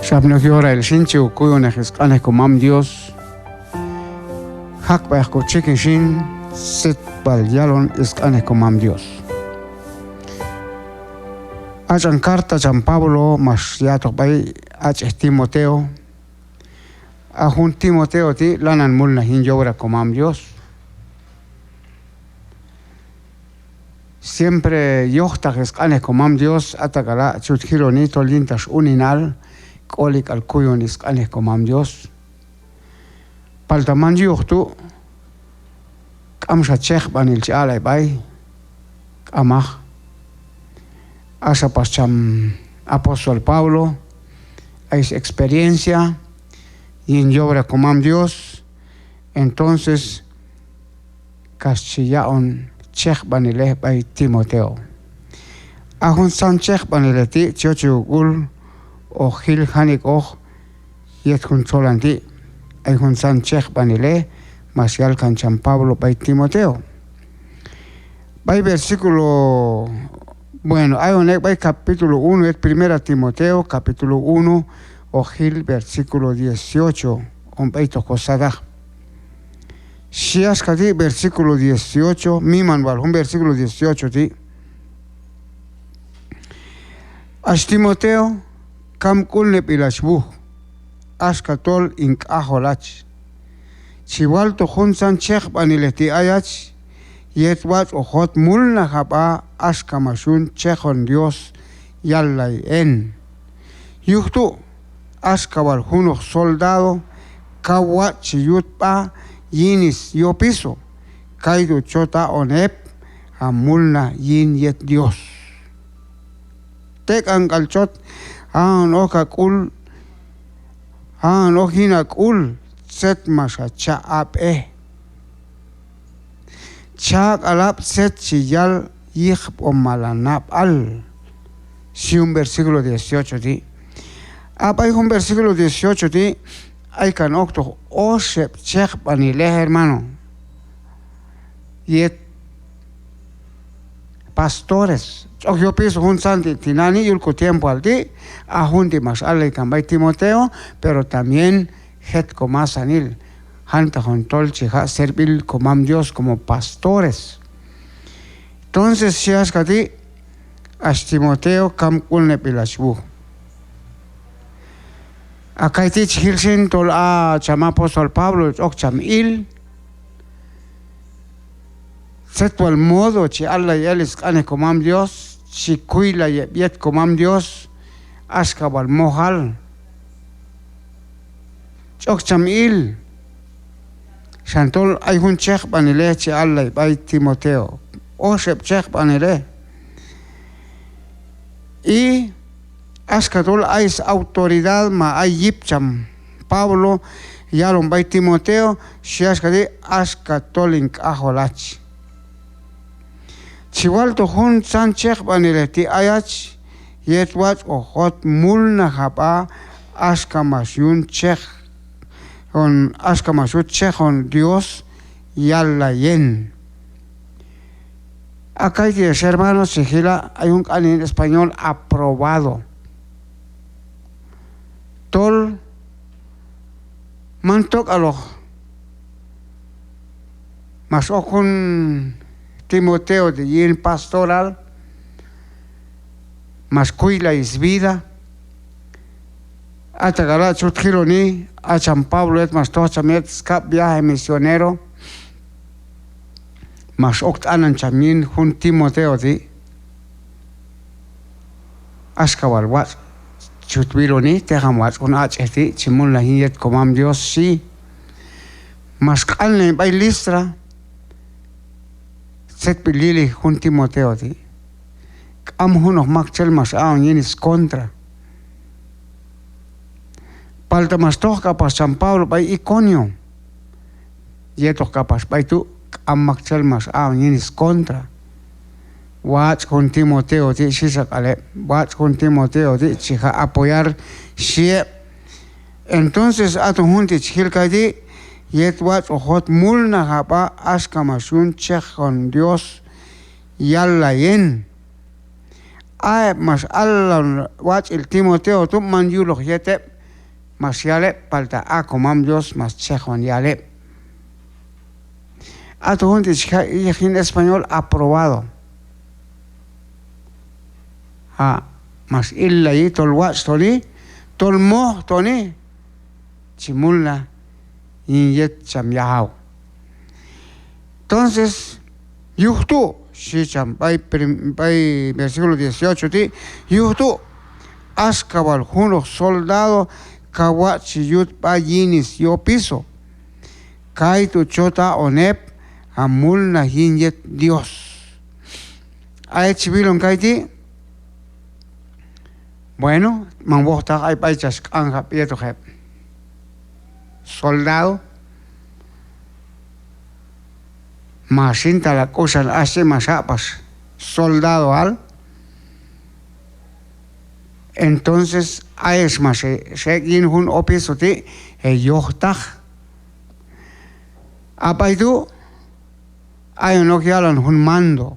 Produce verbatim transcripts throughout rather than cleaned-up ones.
Ch'apni ok yorail xin chi kokuyonej sq'anej Komam Dios. Jaq' b'ay hoq kotxikin xin tzet wal yalon sq'anej Komam Dios. A ch'an carta cham Pablo max ya'toq b'ay ach'ej Timoteo. A jun Timoteo ti' lanan mulnaj yin yobra Komam Dios. Siempre yojtaq sq'anej Komam Dios, a tak'ala' chut jiloni tol yintaq x'uninal k'olik'al kuyon sq'anej Komam Dios. Palta man yuj tu' k'amxa chekb'anil chi allay b'ay, k'amaj. Axa pax cham apóstol Pablo, ay sexperiencia yin yobra Komam Dios, entonces kax chi yaq'on chekb'anilej b'ay Timoteo. A juntzan chekb'anilej ti' chi yoche kok'ul hoq jil janik'oq yet jun txolan ti'. Ay juntzan chekb'anilej max yal kan cham Pablo b'ay Timoteo. B'ay versículo, bueno, ayon ek' b'ay capítulo uno yet Primera Timoteo, capítulo uno, hoq jil versículo dieciocho, hon b'eytoq kosataq. Xhi axka ti' versículo dieciocho, miman wal jun versículo dieciocho ti'. Hach Timoteo, kamk'ulneb'il hach wuj, axka tol hin k'ajol hach. Chi waltoq juntzan chekb'anilej ti' ayach, yet watx' hoq hot mulnaj hab'a axka max yun chekon Dios yallay en. Yuj tu', axka wal junoq soldado kaw watx' chi yut sb'a yin syopiso, kaytu' chot aq'on eb' ha mulnaj yin yet Dios. Tek'an k'al chot a'on ok ha k'ul, a'on ok yin ha k'ul tzet max ha cha' ab'ej. Cha k'al ab' tzet chi yal yiqb'omal ha nab'al, xhi jun versículo dieciocho ti'. A b'ay jun versículo dieciocho ti' ay kan oktoq oxeb' chekb'anilej, hermano. Yet pastores, ch'ok yopiso juntzan ti' tinani' yul kotiempoal ti', a jun ti' max allay kan b'ay Timoteo, pero también jet komasanil, jantaq hon tol chi jaq' servil Komam Dios como pastores. Entonces xhi axka ti': Hach Timoteo, kamk'ulneb'il hach wuj. A kayti' chi jil xin tol a cham apóstol Pablo ch'ok cham il tzet wal modo chi allay el sq'anej Komam Dios, chi kuylay eb' yet Komam Dios axka wal mojal. Ch'ok cham il, xan tol ay jun chekb'anilej chi allay b'ay Timoteo, oxeb' chekb'anilej. Y axka tol ay s-autoridad ma ay yip cham Pablo yalon b'ay Timoteo, xhi axka ti': axka tol hin k'ajol hach. Chi waltoq juntzan chekb'anilej ti' ayach, yet watx' hoq hot mulnaj hab'a axka max yun chekon, axka max yut chekon Dios yallay en. A kayti' ex hermanos, chi jila' ay jun q'anej yin español, aprobado. Tol man tok'aloq max ok jun Timoteo ti' yin pastoral, max kuylay svida. A tak'ala' chut jiloni, a cham Pablo yet max toj cham yet skab' viaje misionero, max ok t'anan cham yin jun Timoteo ti'. Axka wal watx' chut wiloni, teqan watx' jun ach'ej ti' chi mulnaj yin yet Komam Dios, xhi. Max q'anlen b'ay Listra tzetb'il yili jun Timoteo ti'. K'am junoq maktxel max a'on yin scontra. Palta max toj k'apax cham Pablo b'ay Iconio. Yetoq k'apax b'ay tu', k'am maktxel max a'on yin scontra. Watx' jun Timoteo ti', xhi xa k'al eb'. Watx' jun Timoteo ti' chi jaq' apoyar, xhi eb'. Entonces aton jun ti' chi jil kayti', yet watx' hoq hot mulnaj hab'a axka max yun chekon Dios yallay en. A eb' max allay watx'il Timoteo tu' man yuloq yet eb', max yal heb', palta a komam Dios max chejon yal heb'. Aton jun ti' chi jaq' yij yin español aprobado. A, max illayi tol watx' toni, tol moj toni chi mulnaj yin yet cham yajaw. Entonces, yuj tu', xhi cham b'ay prim-, b'ay versículo dieciocho ti', yuj tu', axka wal junoq soldado kaw watx' chi yut sb'a yin syopiso. Kaytu' chot haq'on heb' ha mulnaj yin yet Dios. A yet chi wilon kayti', bueno, man wojtaq, ay b'ay chach q'anjab' yetoq heb' soldado, ma xin tala k'uxan ax chi max haq' pax soldadoal. Entonces, ayex max e-, xek' yin jun opiso ti', heyojtaq. A b'ay tu' ayon ok yalan jun mando.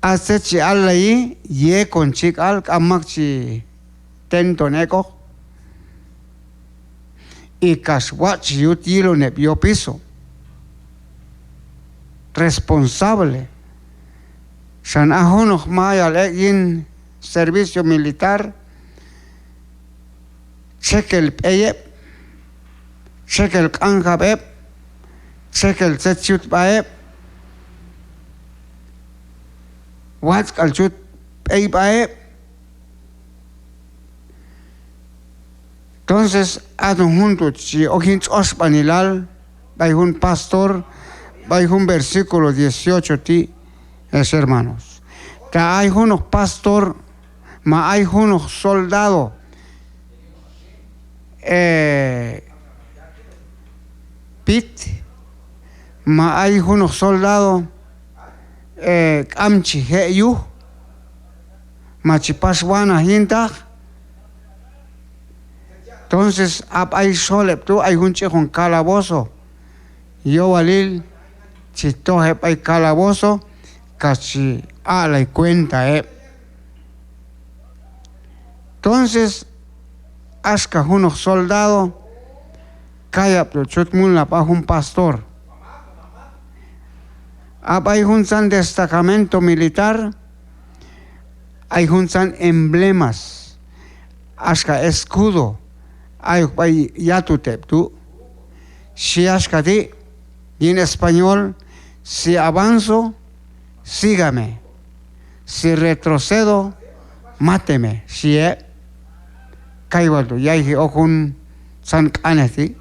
A tzet chi allayi, yekon chik'al, k'am mak chi tenton ek'oq. Y kax watx' chi yut yilon heb' yopiso. Responsable. Xan a junoq mayal ek' yin servicio militar, txekel b'ey heb', txekel q'anjab' heb', txekel tzet chi yut sb'a heb', watx' k'al chi yut b'ey sb'a heb'. Entonces, aton jun tu' chi ok yin tx'oxb'anilal b'ay jun pastor, b'ay jun versículo dieciocho ti', ex hermanos. Ta ay junoq pastor, ma ay junoq soldado, eh, pit, ma ay junoq soldado, eh, k'am chi je' yuj, ma chi pax wanaj yintaq. Entonces, a b'ay xol heb' tu' ay jun ch'ijon calabozo. Yowalil chi toj heb' b'ay calabozo, kax chi aq'lay cuenta heb'. Entonces, axka junoq soldado, kayab' tu' chut mulnaj sb'a jun pastor. A b'ay juntzan destacamento militar, ay juntzan emblemas, axka escudo, ayok b'ay yatut heb' tu'. Xhi axka ti' yin español: "Si avanzo, sígame. Si retrocedo, máteme", xhi heb'. Kay wal tu' yayji ok juntzan q'anej ti'.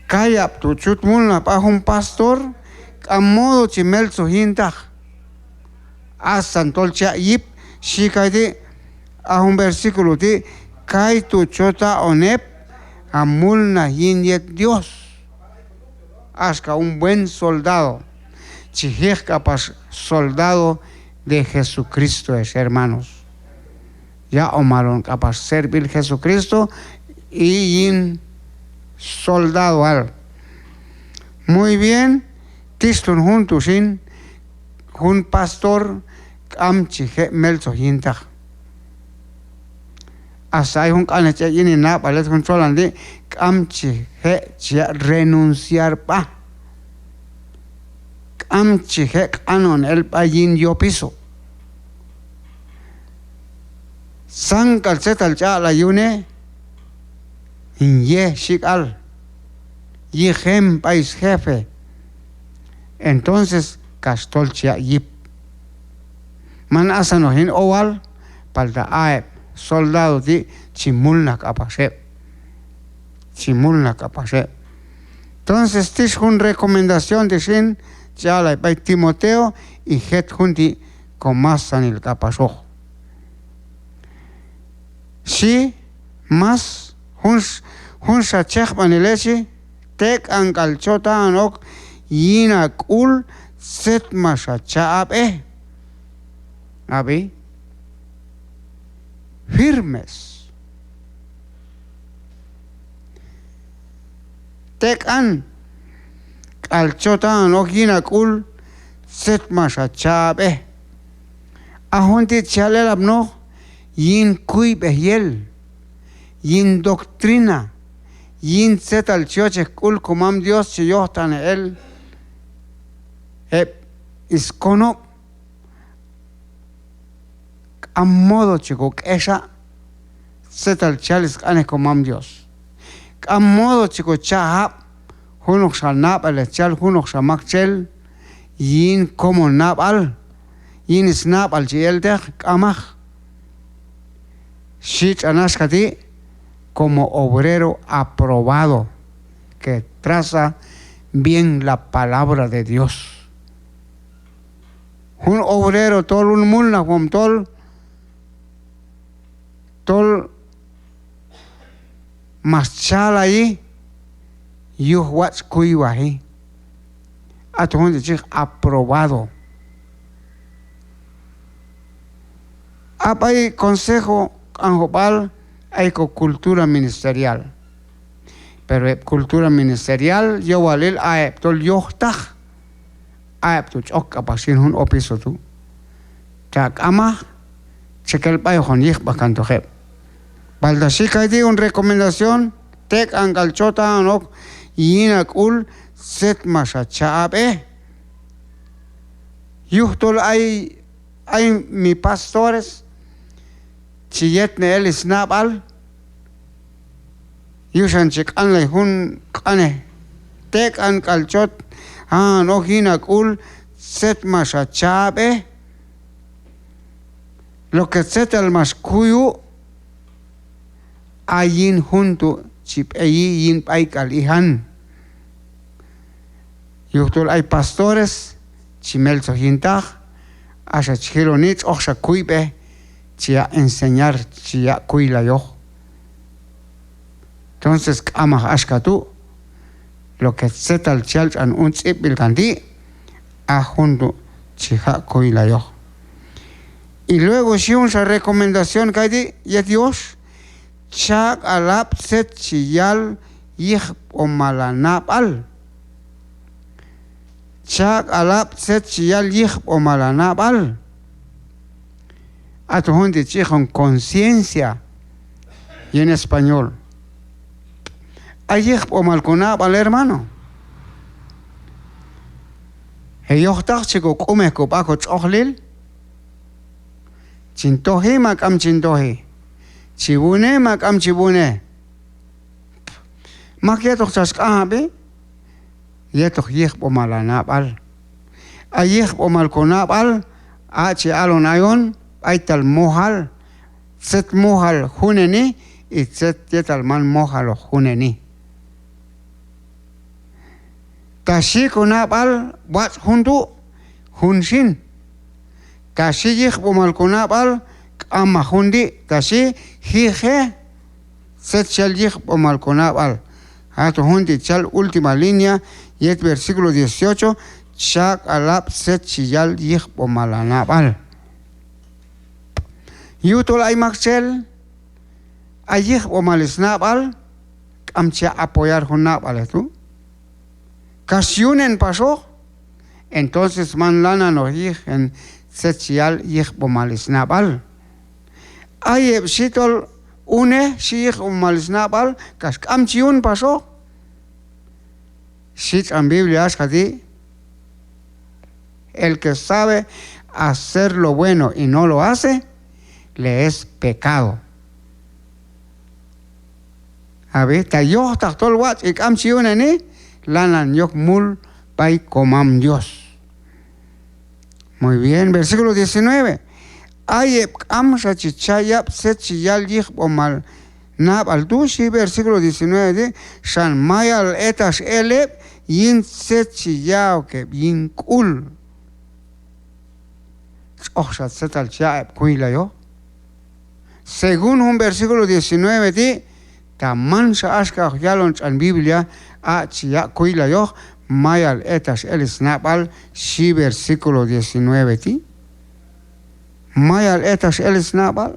Kayab' tu' chut mulnaj sb'a jun pastor, k'am modo chi meltzoj yintaq. Asan tol chi yaq' yip, xhi kayti', a jun versículo ti', kaytu' chot haq'on heb' ha mulnaj yin yet Dios. Axka un buen soldado, chi jiq k'apax soldado de Jesucristo, ex hermanos. Yaq'omal on k'apax servil Jesucristo y yin soldadoal. Muy bien, tixton jun tu' xin, jun pastor k'am chi je' meltzoj yintaq. Hasta ay jun q'anej chi ek' yin hin nab'al yet jun txolan ti', k'am chi je' chi yaq' renunciar sb'a. K'am chi je' q'anon el sb'a yin yopiso. Tzan k'al tzetal chi aq'lay yune', hin ye xik'al, yijem b'ay sjefe. Entonces, kax tol chi yaq' yip. Man asanoq yin owal, palta a heb' soldado ti' chi mulnaj k'apax heb'. Chi mulnaj k'apax heb'. Entonces, tix jun recomendación ti' xin, chi aq'lay b'ay Timoteo, y jet jun ti' komasanil k'apaxoq. Xhi mas, junx-, junxa chejb'anile xhi, tek'an k'al chot ha'on ok yin ha k'ul tzet max ha cha' ha b'e. Ab'i, firmes. Tek'an k'al chot ha'on ok yin ha k'ul tzet max ha cha' ha b'e. A jun ti' chi yal elapnoq yin kuyb'ej yel. yin doctrina, yin tzetal chi yochej k'ul komam Dios chi yojtaqnej el heb' iskonob'. K'am modo chi kok'exa' tzetal chi yal isq'anej komam Dios. K'am modo chi kocha' jab' junoqxa nab'alej chi yal junoqxa maktxel yin komon nab'al, yin isnab'al chi elteq, k'amaq. Xhi tx'an axka ti': como obrero aprobado, que traza bien la palabra de Dios. Jun obrero tol, jun mulnajwom tol, tol max chalayi yuj watx' kuywaji. Aton jun ti' chi yiq aprobado. A b'ay consejo Q'anjob'al ay ko cultura ministerial. Pero heb' cultura ministerial yowalil a heb' tol yojtaq, a heb' tu' ch'ok k'apax yin jun opiso tu'. Ta k'amaq, txekel b'ay hoqon yiqb'aj kantoq heb'. Palta xhi kayti' jun recomendación: tek'an k'al chot, a'on ok yin a k'ul tzet max a cha' ab'ej. Yujtol ay, ay mi pastores chi yetnej el isnab'al, yuxan chi q'anlay jun q'anej: tek'an k'al chot, a'on ok yin a k'ul tzet max a cha' ab'ej. Lo que tzetal max kuyu', a yin jun tu' chi b'eyi yin b'ay k'al ijan. Yujtol ay pastores chi meltzoj yintaq, axa chi jiloni tx'ojxa kuyb'ej chi yaq' enseñar, chi yaq' kuylayoq. Entonces k'amaq axka tu', lo que tzetal chi yal tx'an un tz'ib'b'il kan ti', a jun tu' chi jaq' kuylayoq. Y luego xhi junxa recomendación kayti' yet yox: cha' k'al ab' tzet chi yal yiqb'omal a nab'al. Cha' k'al ab' tzet chi yal yiqb'omal a nab'al. Aton jun ti' chi yiq jun conciencia yin español. Ay yiqb'omal ko nab'al, hermano. Heyojtaq chi ko q'umej ko b'a ko tx'ojlil, chin toji ma k'am chin toji, chi wunej ma k'am chi wunej. Mak yetoq chach q'anjab'i? Yetoq yiqb'omal a nab'al. A yiqb'omal ko nab'al, a' chi alon ayon b'aytal mojal, tzet mojal juneni y tzet yetal man mojaloq juneni. Ta xhi ko nab'al watx' jun tu', jun xin. Ta xhi yiqb'omal ko nab'al, k'amaq jun ti'. Ta xhi jiqej tzet chi yal yiqb'omal ko nab'al. Aton jun ti' chi yal última línea yet versículo dieciocho: cha' k'al ab' tzet chi yal yiqb'omal a nab'al. Yujtol ay maktxel ay yiqb'omal snab'al, k'am chi yaq' apoyar jun nab'alej tu'. Kax yunen paxoq, entonces man lananoq yiqen tzet chi yal yiqb'omal snab'al. Ay heb' xhi tol unej xhi yiqb'omal snab'al, kax k'am chi yun paxoq. Xhi tx'an Biblia axka ti': el que sabe hacer lo bueno y no lo hace, le es pecado. Ab'i, ta yojtaq tol watx' y k'am chi yuneni, lanan yok mul b'ay komam Dios. Muy bien, versículo diecinueve. Ay heb' k'amxa chi cha' yab' tzet chi yal yiqb'omal nab'al tu', xhi versículo diecinueve ti', xan mayal etax el heb' yin tzet chi ya'ok heb' yin k'ul. Tx'ojxa tzetal chi yaq' heb' kuylayoq. Según jun versículo diecinueve ti', ta manxa axka hoq yalon tx'an Biblia, a' chi yaq' kuylayoq, mayal etax el snab'al, xhi versículo diecinueve ti'. Mayal etax el snab'al.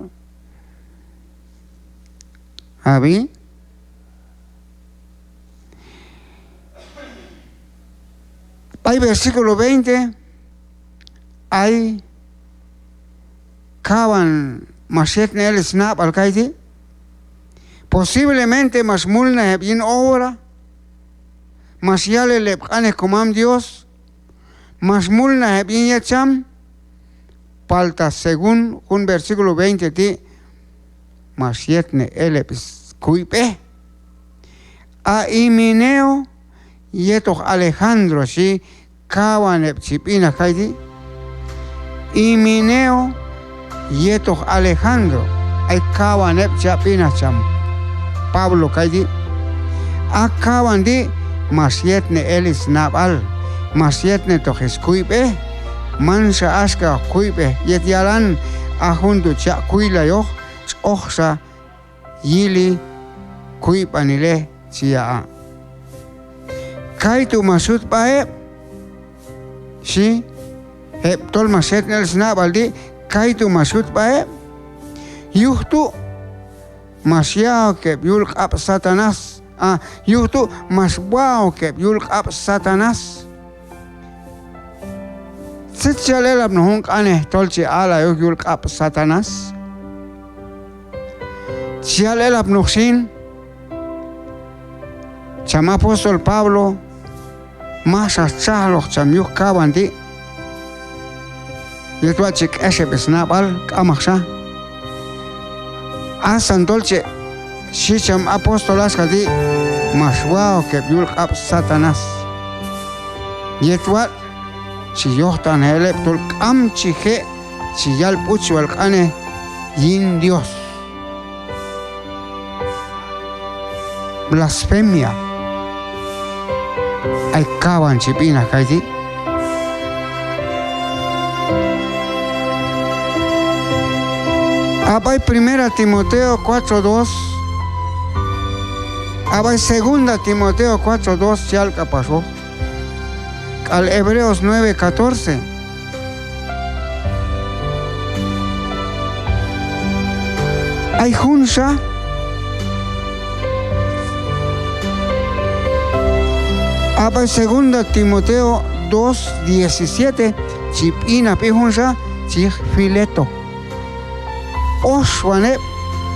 Ab'i. B'ay versículo veinte, ay kawan max yetnej el snab'al kayti'. Posiblemente max mulnaj heb' yin obra, max yal el heb' q'anej Komam Dios, max mulnaj heb' yin yet cham, palta según jun versículo veinte ti', max yetnej el heb' skuyb'ej. A Himeneo yetoq Alejandro xhi kawan heb' chi b'inaj kayti'. Himeneo yetoq Alejandro, ay kawan heb' chi yaq' b'inaj cham Pablo kayti'. A kawan ti' max yetnej el snab'al, max yetnetoq skuyb'ej, manxa axka kuyb'ej yet yalan, a jun tu' chi yaq' kuylayoq, tx'oqxa yili kuyb'anilej chi yaqa'. Kaytu' max yut sb'a heb' xhi, heb' tol max yetnej el snab'al ti', kaytu' max yut sb'a heb'. Yuj tu' max ya'ok heb' yul q'ab' Satanás. A, yuj tu' max wa'ok heb' yul q'ab' Satanás. Tzet chi yal elapnoq jun q'anej tol chi aq'lay ok yul q'ab' Satanás? Chi yal elapnoq xin, cham apóstol Pablo, majxa txajloq cham yuj kawan ti', yet watx' chi k'ex heb' snab'al, k'amaqxa. Asan tol chi, xhi cham apóstol axka ti', max wa'ok heb' yul q'ab' Satanás. Yet watx' chi yojtaqnej el heb' tol k'am chi je' chi yal b'uchwal q'anej yin Dios. Blasfemia. Ay kawan chi b'inaj kayti'. A b'ay Primera Timoteo cuatro dos, a b'ay Segunda Timoteo cuatro dos chi yal k'apaxoq, k'al Hebreos nueve catorce. Ay junxa, a b'ay Segunda Timoteo dos diecisiete, chi b'inaj b'i junxa, chi yiq Fileto. Oxwan heb'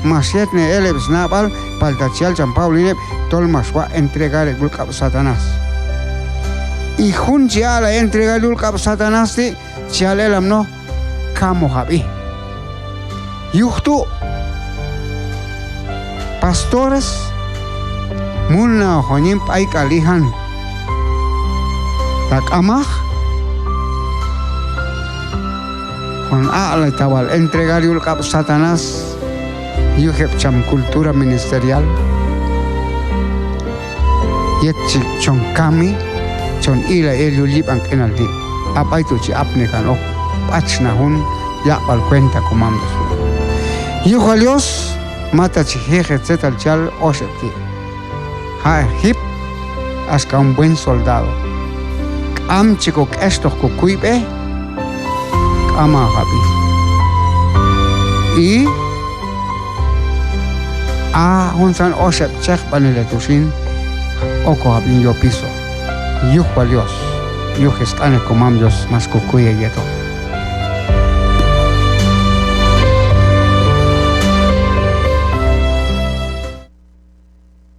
max yetnej el heb' snab'al, palta chi yal cham Pablo yin heb' tol max waq' entregar heb' yul q'ab' Satanás. Y jun chi aq'lay entregar yul q'ab' Satanás ti', chi yal elapnoq kamojab'i. Yuj tu', pastores, mulnaj hoqon yin b'ay k'al ijan. Ta k'amaq, hoqon aq'lay ta wal entregar yul q'ab' Satanás yuj heb' cham cultura ministerial. Yet chi chon kami, chon ilay el yul yib'an q'inal ti'. A b'ay tu' chi apni kan ok b'atxnaj jun yaq'b'al cuenta Komam Dios. Yuj wal Dios, mata chi jiqej tzetal chi yal oxeb' ti'. Jaq'eq jip axka jun buen soldado. K'am chi kok'extoq kokuyb'ej, k'amaq ab'i. Y a juntzan oxeb' chejb'anilej tu' xin, okoqab' yin yopiso. Yuj wal Dios, yuj sq'anej Komam Dios max kokuy heyetoq.